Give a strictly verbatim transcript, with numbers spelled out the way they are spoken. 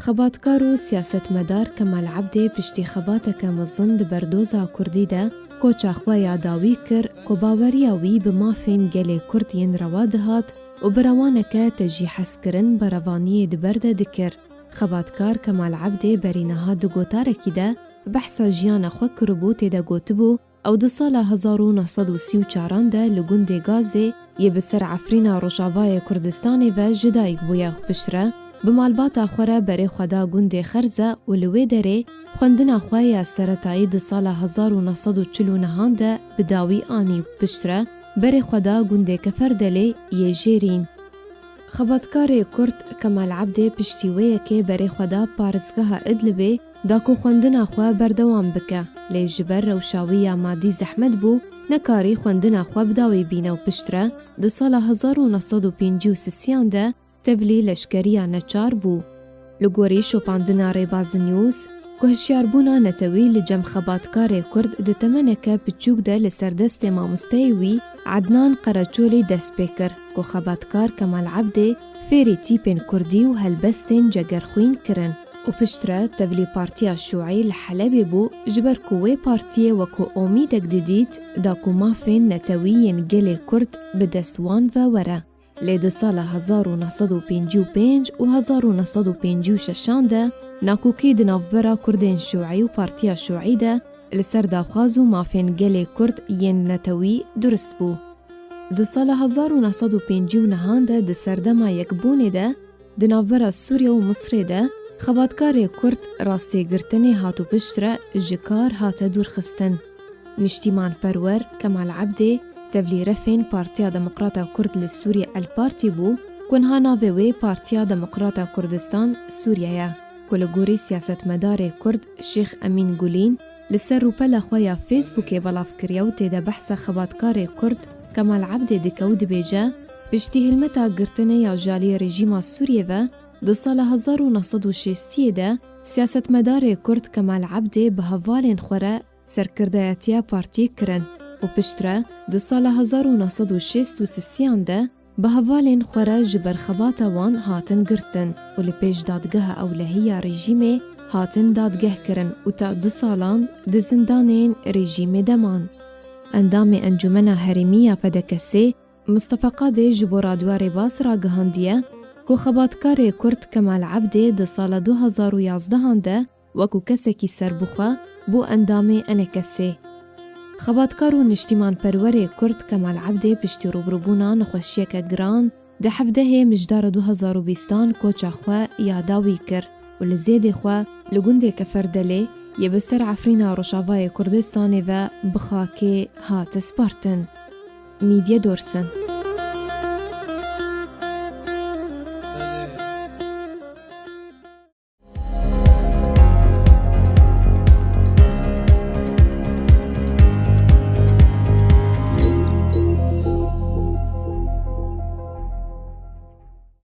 Xebatkar û siyasetmedar Kemal Ebdê piştî xebateke mezin di berdoza kurdî de koça xwe ya dawî kir ku baweriya wî bi mafên gelê kurd yên rewa dihat û bi rewaneke tejîhezkirin berevaniyê di ber de dikir. Xebatkar Kemal Ebdê berî niha di gotarekî de behsa jiyana xwe kiribû, tê de gotibû, ew di sala hezar û neh sed û sî û çaran de li gundê Gazê yê bi ser Efrîna Rojavayê Kurdistanê ve ji dayik bûye û piştre bi malbata xwe re berê xwe da gundê Xerze û li wê derê xwendina xwe ya seretayî di sala hezar û neh sed û çil û nehan de bi dawî anî û piştre berê xwe da gundê Keferdelê yê Jêrîn. Xebatkarê Kurd Kemal Ebdê piştî wê yekê berê xwe da parêzgeha Idlibê da ku xwendina xwe berdewam bike, lê ji ber rewşa wî ya madî zehmet bû, nekarî xwendina xwe bi dawî bîne û piştre di sala hezar û neh sed û pêncî û sisiyan de tevlî leşkeriya neçar bû. Li gorî şopandina Rêbaz News, ku hişyarbûna netewî li cem xebatkarê Kurd di temeneke piçûk de li ser destê mamosteyê wî Ednan Qereçolî dest pê kir, ku xebatkar Kemal Ebdê fêrî tîpên kurdî û helbestên cegerxwîn kirin û piştre tevlî Partiya Şûî li Helebê bû, ji ber ku wê partiyê wekû omîdek didît da ku mafên netewî yên gelê Kurd bi dest wan ve were. Lê di sala hezar û neh sed û pêncî û pênc û hezar û neh sed û pêncî û şeşan de nakokî di navbera Kurdên Şûî û Partiya Şûî de li ser daxwaz û mafên gelê Kurd yên netewî durust bû. Di sala hezar û neh sed û pêncî û nehan de di serdema yekbûnê de di navbera Sûriye û Misrê de xebatkarê Kurd rastê girtinê hat û piştre ji kar hate dûrxistin. Niştîmanperwer Kemal Ebdê tevlî refên Partiya Demokrata Kurd li Sûriye El Partî bû, ku niha navê wê Partiya Demokrata Kurdistan Sûriye ye, ku li gorî siyasetmedarê Kurd Şêx Emîn Gulîn li ser rûpela xwe ya Facebookê belav kiriye û tê de behsa xebatkarê Kurd Kemal Ebdê dike û dibêje, piştî hilmeta girtinê ya ji aliyê rejîma Sûriyê ve di sala hezar û neh sed û şêstiyê de siyasetmedarê Kurd Kemal Ebdê bi hevalên xwe re serkirdayetiya partiyê kirin û piştre di sala hezar û neh sed û şêst û sisiyan de bi hevalên xwe re ji ber xebata wan hatin girtin û li pêş dadgeha ewlehî ya rejîmê hatin dadgehkirin û ta du salan di zindanên rejîmê de man. Endamê Encûmena Herêmî ya P D K S'ê Mistefa Qadê ji bo Radyoya Rêbaz ragihandiye ku xebatkarê Kurd Kemal Ebdê di sala du hezar û yazdehan de wekû kesekî serbixwe bû endamê ENKS'ê. Xebatkar û niştîmanperwerê Kurd Kemal Ebdê piştî rûbirûbûna nexweşiyeke giran di hevdehê Mijdara du hezar û bîstan koça xwe ya dawî kir û li zêdê xwe li gundê Keferdelê yê bi ser Efrîna Rojavayê Kurdistanê ve bi xakê hate spartin. Mîdye Dorsin.